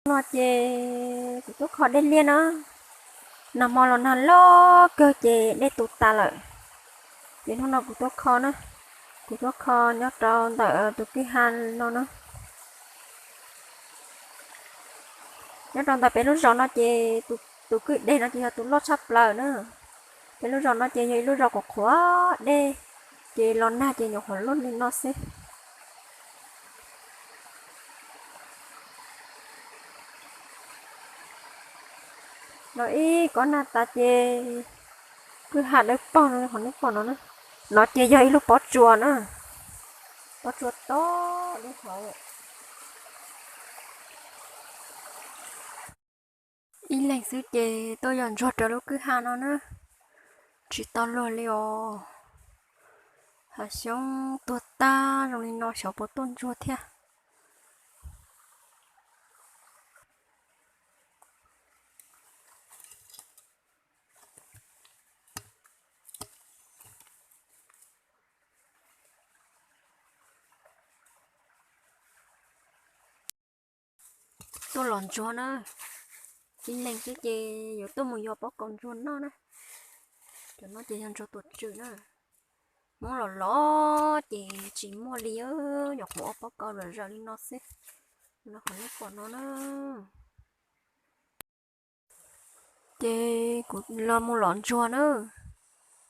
No ces kuv tuaj kho dej liaj na, nag hmo los nag loj kawg ces dej tu tas lawm. Ces hnub no kuv tuaj kho na, kuv tuaj kho nyob rau ntawm tus kwj ha no na. Nyob rau ntawm peb lub zos no ces tus kwj deg no ces yog tus loj tshaj plaws na. Peb lub zos no ces yog ib lub zos qhuav qhuav dej, ces los nag ces nyuam qhuav luaj li no xwb. Los ib kob nag tas ces kwj ha dawb paug li qhov nej pom no na. No ces yog ib lub pob tsuas na, pob tsuas tob dub hauv. Ib leeg xwb ces tuaj yos ntsuag rau lub kwj ha no na, tsis tau luag li os. Hav xyoob tuag tag zoo li no xyov puas tuaj ntsuag thiab. Tuaj los ntsuag na, ib leeg xwb ces yuav tuaj mus yos pob kaus ntsuag noj na. Cov no ces yog ntsuag tuam tswm na. Hmoob los los ces tsis muaj li, nyuam qhuav ua pob kaus zom zaws li no xwb. No qhov nej pom no na. Ces kuv los mus lov ntsuag na.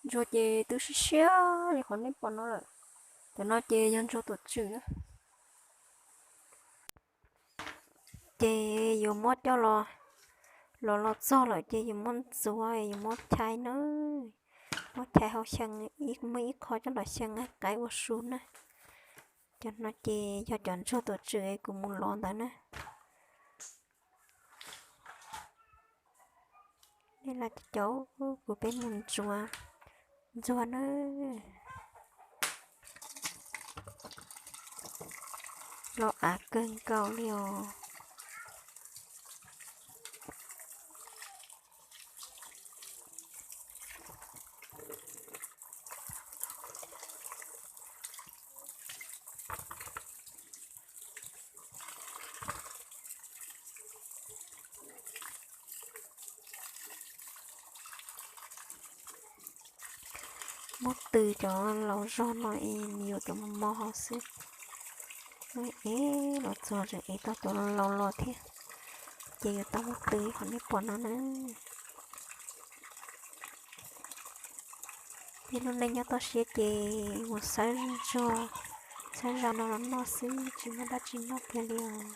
Ntsuag ces twb siab siab li qhov nej pom no lawm. Cov no ces yog ntsuag tuam tswm na. Ces yuav muab coj los, los los txog lawm ces yuav muab ntxuav, yuav muab chais na. Muab chais hau xyee, muaj ib qho coj los xyee qaib ua su na. Cov no ces yog cov ntsuag tuam tswm kuv mus lov ntawd na. Nej los caum kuv peb mus ntsuav ntsuag na. Los av kawg nkaus li os. Muab tw cov laus zog no es nws yuav cov mos mos hauv xwb. Es los txog tseem ev tau cov laus los thiab, ces yuav tau muab tw qhov nej pom no na. Tej lub neej nyob toj siab ces mus xawb zog, xawb zog no los noj xwb, tsis muaj dab tsi noj kiag li os.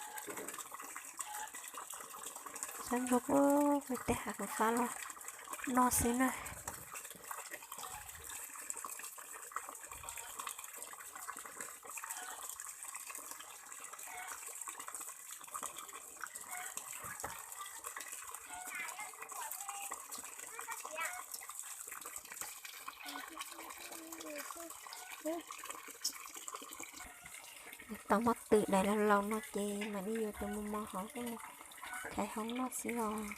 Xawb zog puag tej hav fab los noj xwb na. Tau muab tw daim laus laus no ces mam li yuav cov mos mos hauv coj mus thaiv hauv noj xwb os.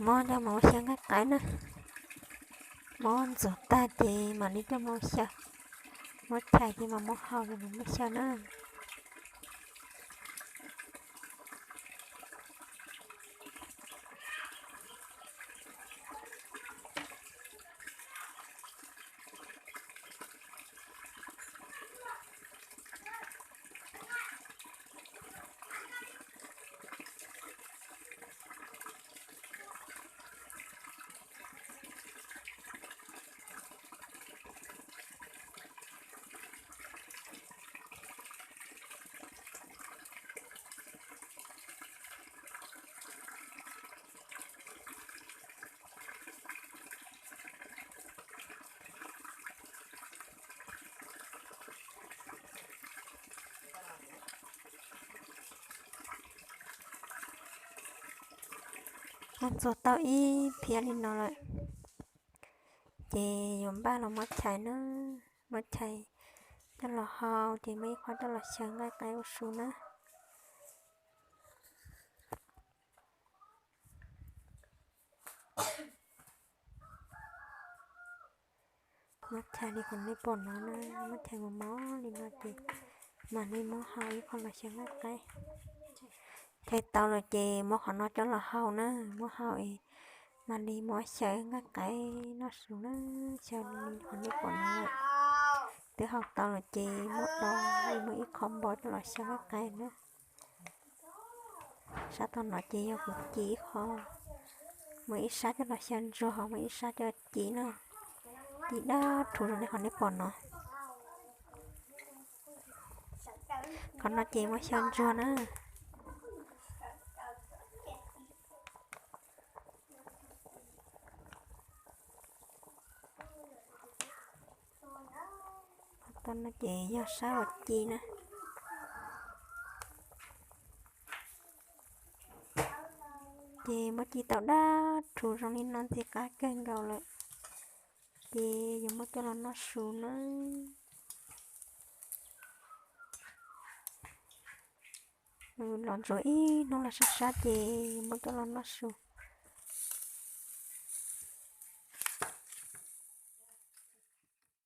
Muab coj mus ua xyaw nqaij qaib na. Muab ntxuav tag ces mam li coj mus ua xyaw. Muab chais ces mam muab hau ces mam muab xyaw na. Ntxuag tau ib phiab li no lawm, ces yuav npaj los muab chais na, muab chais coj los hau, ces muab ib qho coj los xyaw nqaij qaib ua su na. Muab chais li qhov nej pom no na, muab chais mos mos li no ces mam li muab hau ib qho los xyaw nqaij qaib. Chais tau lawm ces muab qhov no coj los hau na, muab hau es mam li muab xyaw nqaij qaib noj su na, xyaw li qhov nej pom no lawm. Twb hau tau lawm ces muab do, muab ib qho npo coj los xyaw nqaij qaib na. Sab tom no ces yog kuv ci ib qho, muab ib sab coj los xyaw ntsuag, muab ib sab coj ci na, ci dawb rhuv zoo li qhov nej pom no. Qhov no ces muab xyaw ntsuag na. Qhov no ces yog sab uas ci na. Ces muab ci tau dawb rhuv zoo li no ntxim qab kawg nkaus lawm, ces yuav muab coj los noj su na. Los ntsuag ib hnub los sab sab ces yuav muab coj los noj su.